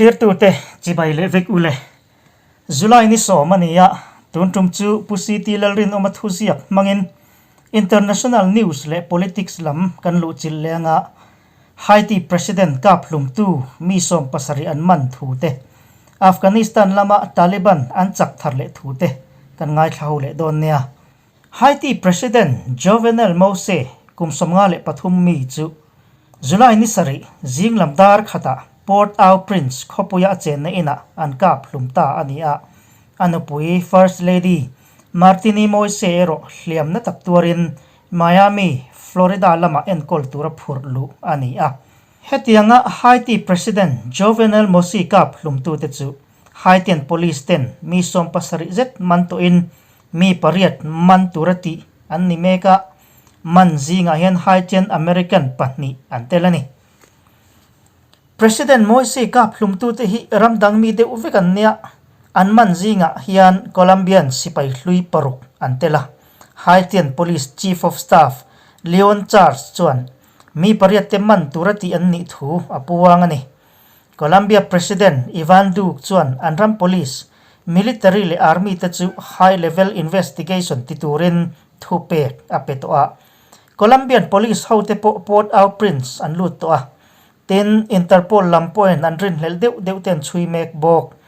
Thirtute chibai leh vek ule. July ni sawm a ni a, tun tum chu Pu CT Lalrinawma thuziak hmangin International News leh Politics lam kan luhchilh leng a, Haiti President kap hlumtu mi 70 an man thu te, Afghanistan lama Taliban an chak thar leh thu te kan ngaithla ho leh dawn nia. Haiti President Jovenel Moise kum 53 mi chu July ni sarih zing lam dar khatah Port-au-Prince khawpuia a chenna inah an kap hlum ta a ni a. A nupui First Lady Martine Moise erawh hliamna tak tuarin Miami, Florida lamah enkawl tura phurh luh a ni a. Hetianga Haiti President Jovenel Moise kap hlumtute chu Haitian Police ten mi 70 zet man tawhin mi pariat man tura tih an ni mek a, man zingah hian Haitian American pahnih an tel a ni. President Moise kap hlumtute hi ram dang mi deuh vek an nia, an man zingah hian Colombian sipai hlui paruk an tel a, Haitian Police Chief of Staff Leon Charles chuan mi pariat te man tura tih an nih thu a puang a ni. Colombia President Ivan Duque chuan an ram police, military leh army te chu high level investigation ti turin thu pek a pe tawh a. Colombian police hote pawh Port-au-Prince an lut tawh a. Tin, Interpol lam pawhin an rinhlelh deuh deuh te an chhui mek bawk.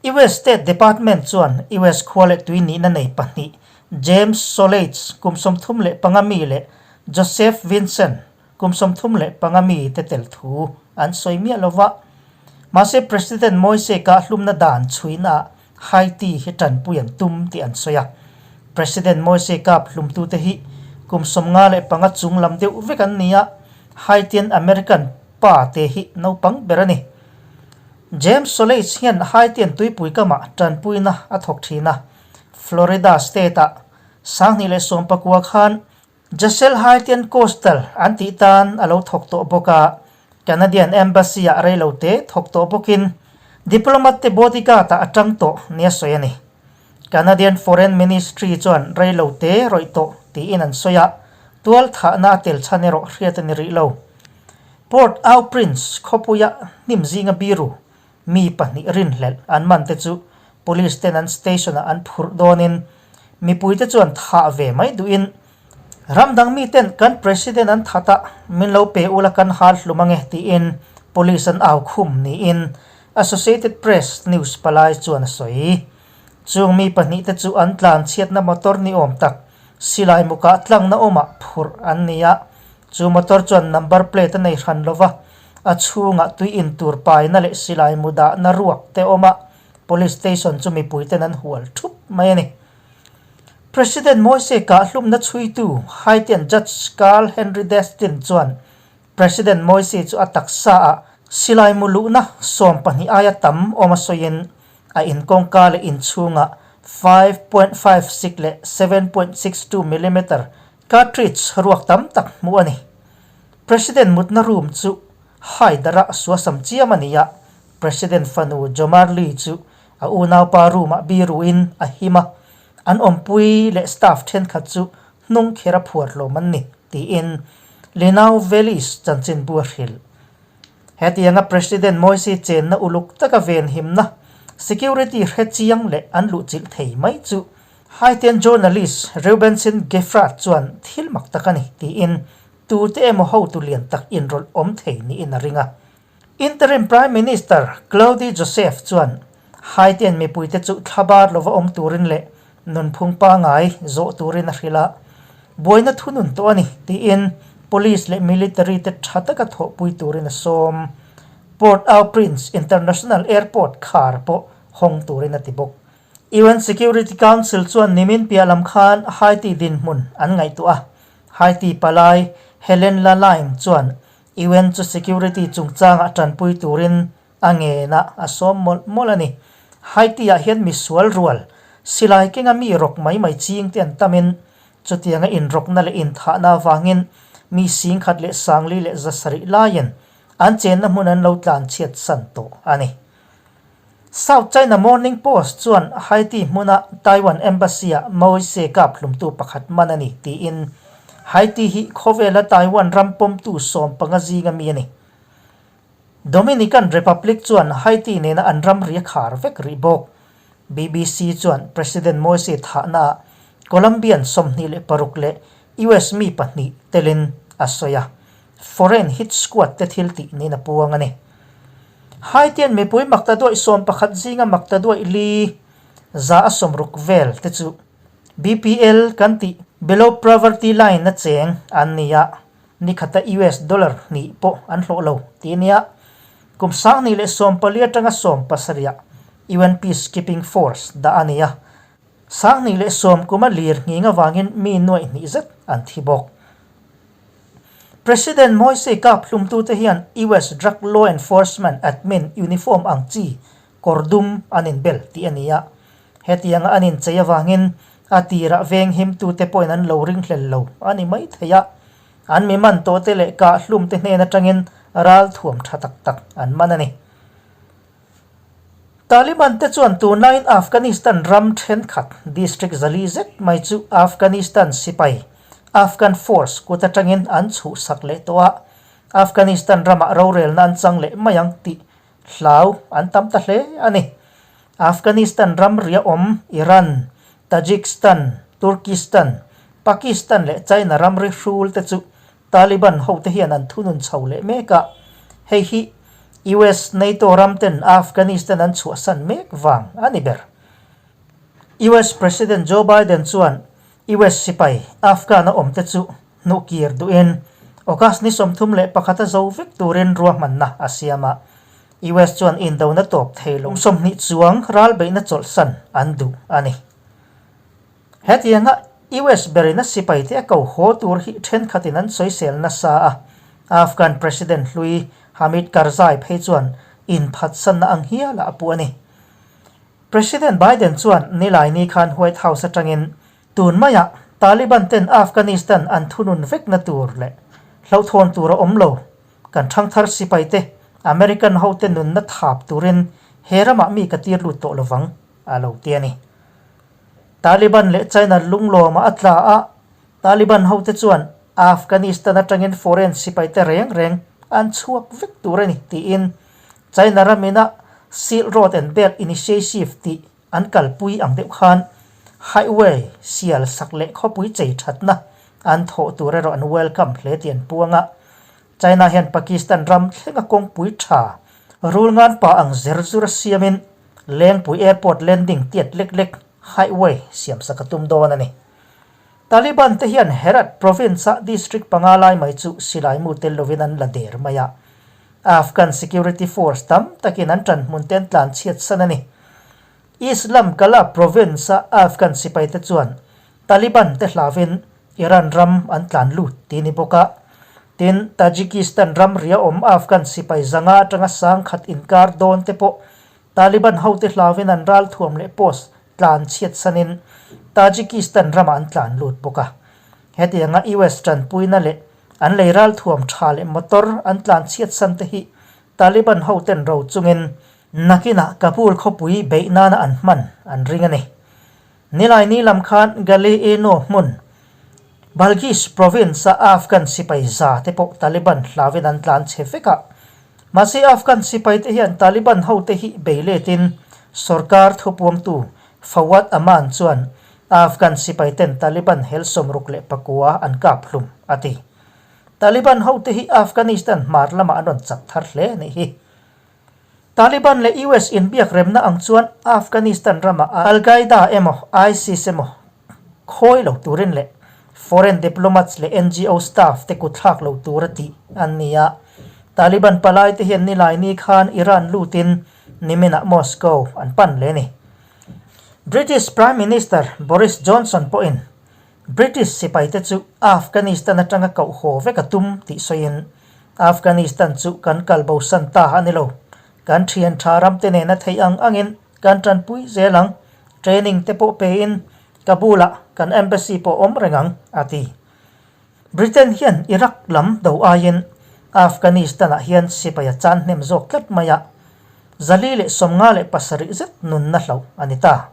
US State Department chuan US khua leh tui nihna nei pahnih James Solages kum 35 mi leh Joseph Vincent kum 35 mi te tel thu an sawi miah lo va. Mahse President Moise kah hlumna dan chhuina Haiti hi tanpui an tum tih an sawi a. President Moise kap hlumtute hi kum 55 chung lam deuh vek an ni a, Haitian American pa te hi naupang ber a ni. James Solages hian Haitian tuipui kamah tanpuina a thawk thin a, Florida State-ah 2019 khan Jessel Haitian Coastal an tih tan a lo thawk tawh bawk a, Canadian Embassy-ah reilote thawk tawh bawkin diplomat te bodyguard-ah a tang tawh nia sawi a ni. Canadian Foreign Ministry chuan reilote rawih tawh tiin an sawi a, tual thahna a tel chhan erawh hriat a ni rih lo. Port-au-Prince khawpuia hnim zinga biru mi pahnih rinhlelh an man te chu police ten an station-ah an phurh dawnin mipuite chuan thah ve mai duhin ram dang miten kan president an that a, min lo pe ula kan hal hlum ange tiin police an au khum niin Associated Press news palai chuan a sawi. Chung mi pahnih te chu an tlan chhiatna motor ni awm tak silai mukah tlangna awmah phurh an ni a, chu motor chuan number plate a nei hran lova, a chhungah tui in tur paina leh silai mu dahna ruak te awm a, police station chu mipui ten an hual thup mai a ni. President Moise kahhlumna chhuitu Haitian Judge Carl Henry Destin chuan President Moise chu a taksa ah silai mu luhna 12 aia tam awm a sawiin a inkawngka leh inchhungah 5.56 leh 7.62 millimeter cartridge ruak tam tak hmuh a ni. President mutna room chu Haidara suasam chiam a ni a, President fanu Jomarli chu a unaupa room-ah biruin a him a, an awmpui leh staff thenkhat chu hnung kher a phuar hlawm an ni, tiin Linau Velis chanchinbu a hrilh. Hetianga President Moise chenna uluk taka venhimna, security hre chiang leh an luhchilh thei mai chu Haitian journalist Reubenson Geffrard chuan thil mak tak a ni, tiin tute emaw hotu lian tak inrawlh awm thei niin a ring a. Interim Prime Minister Claude Joseph chuan Haitian mipuite chu thlabar lova awm turin leh nunphung pangai zawh turin a hrilh a, buaina thunun tawh a ni, tiin police leh military te tha taka thawhpui turin a sawm. Port-au-Prince International Airport khar pawh hawng turin a ti bawk. UN Security Council chuan nimin piah lam khan Haiti dinhmun an ngaihtuah a, Haiti palai Helen Lalaine chuan UN chu security chungchangah tanpui turin a ngenah a sawm mawlh mawlh a ni. Haiti-ah hian misual rual, silai kenga mi rawk mai mai ching te an tamin chutianga inrawkna leh inthahna avangin mi 17,700 laiin an chenna hmun an lo tlanchhiat san tawh a ni. South China Morning Post chuan Haiti hmuna Taiwan Embassy-ah Moise kap hlumtu pakhat man a ni tiin Haiti hi khawvela Taiwan ram pawmtu 15 zinga mi a ni. Dominican Republic chuan Haiti nena an ramri a khar vek rih bawk. BBC chuan President Moise thahnaah Colombian 26 leh US mi pahnih telin a sawi a, foreign hit squad te thil tih niin a puang a ni. Haitian mipui maktaduaih 11 zinga maktaduaih li 160 vel te chu BPL kan tih Below Poverty Line a cheng an ni a, nikhata US dollar hnih pawh an hlawh lo tih a nia. Kum 2014 atanga 17ah UN Peacekeeping Force dah a ni a, 2010 kuma lir nghing avangin mi nuaih hnih zet an thi bawk. President Moise kap hlumtute hian US Drug Law Enforcement Admin uniform ang chi kawr dum an inbel tih a ni a. Hetianga an inchei avangin a tirah veng himtute pawhin an lo ringhlel lo a ni mai thei a. An mi man tawhte leh kah hlumte hnen atangin ral thuam tha tak tak an man a ni. Taliban te chuan tunlaiin Afghanistan ram thenkhat district zali zet mai chu Afghanistan sipai, Afghan force, kut atangin an chhuhsak leh tawh a, Afghanistan ramah rorelna an chang leh mai ang tih hlau an tam ta hle a ni. Afghanistan ram ria awm Iran, Tajikistan, Turkistan, Pakistan leh China ramri hrul te chu Taliban hote hian an thunun chho leh mek a, hei hi US NATO ram ten Afghanistan an chhuahsan mek vang a ni ber. US President Joe Biden chuan US sipai Afghan a awmte chu hnuhkir duhin August ni 31 a zo vek turin ruahmanna a siam a, US chuan indona tawp thei lo 20 chuang ralbeihna chawlhsan an duh a ni. Hetianga US berin a sipaite a ko haw tur hi thenkhatin an sawisel nasa a, Afghan President hlui Hamid Karzai phei chuan inphatsanna ang hialah a puh a ni. President Biden chuan Nilaini khan White House atangin tun maiah Taliban ten Afghanistan an thunun vekna tur leh hlauhthawn tur a awm lo, kan thangthar sipaite American hote nunna thap turin he ramah mi ka tir lut tawh lovang a lo ti a ni. Taliban leh China lunglawmah a tla a, Taliban hote chuan Afghanistan atangin foreign sipaite reng reng an chhuak vek tur a ni tiin China ramina Silk Road and Belt Initiative tih an kalpui ang deuh khan highway sial sak leh khawpui chei thatna an thawh tur erawh an welcome hle tih an puang a. China hian Pakistan ram thlenga kawngpui tha rulngan pa ang zer zur a siamin Lengpui Airport landing tiat lek lek highway siamsak a tum dawn a ni. Taliban te hian Herat province-a district panga lai mai chu silai mu tel lovin an la der mai a. Afghan security force tam takin an ṭan hmun te an tlan chhiat san a ni. Islam Qala province-a Afghan sipai te chuan Taliban te hlavin Iran ram an tlan lut tih a ni bawk a. Tin, Tajikistan ram ria awm Afghan sipai zanga atanga sangkhat inkar dawn te pawh Taliban hote hlavin an ralthuam leh post tlan chhiat sanin Tajikistan ramah an tlan lut bawk a. Hetianga US tanpuina leh an lei ralthuam tha leh motor an tlan chhiat san te hi Taliban hoten ro chungin nakinah Kabul khawpui beih nana an hman an ring a ni. Nilaini lam khan Galieno hmun, Balghis province-a Afghan sipai za te pawh Taliban hlauin an tlan chhe vek a. Mahse Afghan sipai te hian Taliban hote hi bei letin sorkar thupuangtu Fawad Aman chuan Afghan sipai ten Taliban hel 69 an kap hlum a ti. Taliban hote hi Afghanistan hmar lamah an rawn chak thar hle a nih hi. Taliban leh US inbiak remna ang chuan Afghanistan ramah Al-Qaeda emaw ISIS emaw khawi lo turin leh foreign diplomats leh NGO staff te kutthlak lo tura tih an ni a. Taliban palai te hian Nilaini khan Iran lutin niminah Moscow an pan leh a ni. British Prime Minister Boris Johnson pawhin British sipaite chu Afghanistan atanga koh haw vek a tum tih sawiin, Afghanistan chu kan kal bosan ta a ni lo. Kan thian tha ramte nena theih ang angin kan tanpui zel ang. Training te pawh pein Kabul-ah kan embassy pawh awm reng ang, a ti. Britain hian Iraq lam do aiin Afghanistan-ah hian sipai a chan hnem zawk tlat mai a, 457 zet nunna hloh a ni ta.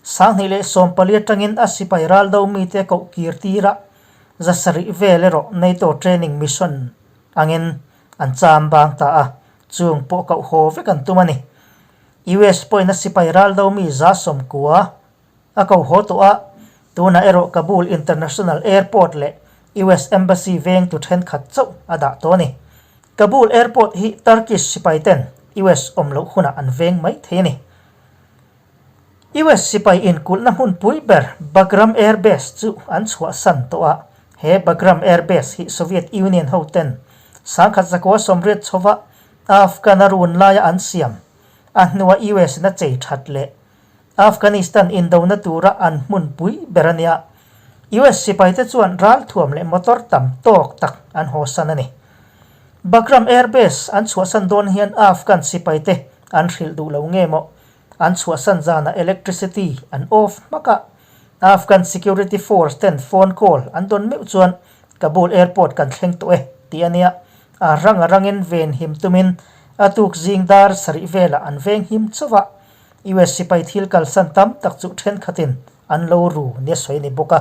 2014 atangin a sipai raldo mite koh kir tir a, 700 vel erawh NATO training mission angin an cham bang ta a. Chung pawh koh haw vek an tum a ni. US pawhin a sipai ral do mi 190 a ko haw tawh a, tunah erawh Kabul International Airport leh US Embassy vengtu thenkhat chauh a dah tawh a ni. Kabul Airport hi Turkish sipai ten US awm loh hunah an veng mai thei a ni. US sipai inkulhna hmunpui ber Bagram Air Base chu an chhuahsan tawh a, he Bagram Air Base hi Soviet Union ho ten 1980 chhova Afghan a run laia an siam, a hnua US in a chei that leh Afghanistan indona tura an hmunpui ber a nia. US sipaite chuan ralthuam leh motor tam tawk tak an hawsan a ni. Bagram Air Base an chhuahsan dawn hian Afghan sipaite an hrilh duh lo nge maw? An chhuahsan zanah electricity an off hmak a, Afghan security force ten phone call an dawn meuh chuan Kabul airport kan thleng tawh e tih a nia. A rang a rangin ven him tumin a tuk zing dar sarih velah an veng him chauh a, US sipai thil kalsan tam tak chu thenkhatin an lo ru nia sawi a ni bawk a,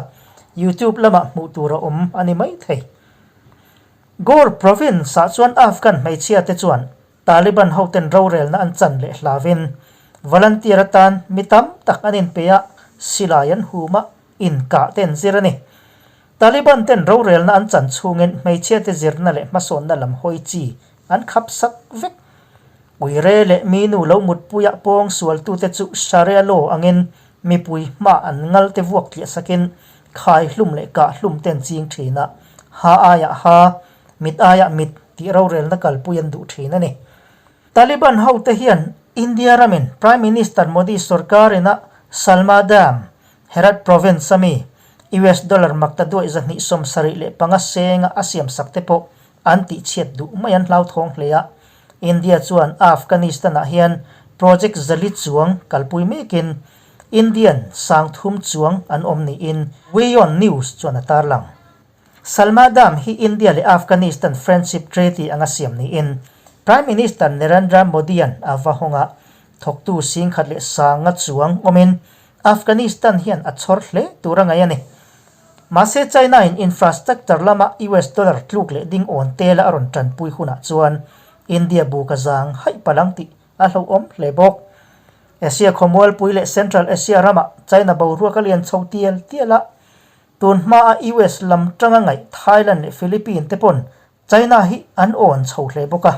YouTube lamah hmuh tur a awm a ni maithei. Ghor province-ah chuan Afghan hmeichhia te chuan Taliban hoten rorelna an chan leh hlavin volunteer atan mi tam tak an inpe a, silai an hum a, inkah te an zir a ni. Taliban ten rorelna an chan chhungin hmeichhia te zirna leh hmasawnna lam hawi chi an khap sak vek. Uire leh mi nu lo mutpuia pawng sualtute chu Sharia law angin mipui hma an ngal te vuak tliah sakin khai hlum leh kah hlum te an ching thin a, ha aiah ha, mit aiah mit tih rorelna kalpui an duh thin a ni. Taliban hote hian India ramin Prime Minister Modi sorkar ina Salma Dam, Herat province a mi US dollar makta duaih 275 senga a siamsak te pawh an tihchhiat duh mai an hlauthawng hle a. India chuan Afghanistan-ah hian project 400 chuang kalpui mekin Indian 3000 chuang an awm niin WION News chuan a tarlang. Salma Dam hi India leh Afghanistan Friendship Treaty anga siam niin Prime Minister Narendra Modi-a'n a va hawng a, thawktu 10,100 chuang awmin Afghanistan hian a chhawr hle tur a ngaih a ni. Mahse China-in infrastructure lama US dollar tluk leh ding awn tela a rawn tanpui hunah chuan India buk a zang haih palh ang tih a hlauhawm hle bawk. Asia khawmualpui leh Central Asia ramah China boruak a lian chho tial tial a, Tun hmaa US lam tanga ngaih Thailand leh Philippine te pawn China hi an awn chho hle bawk a.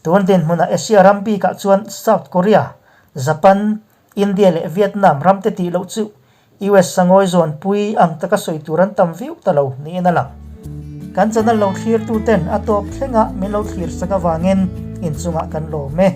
Tun dinhmunah Asia ram bikah chuan South Korea, Japan, India leh Vietnam ram te tih loh chu US sangawi zawnpui ang taka sawi tur an tam viau ta lo niin a lang. Kan channel lo thlir tu ten a tawp thlenga min lo thlir sak avangin inchungah kan lawm e.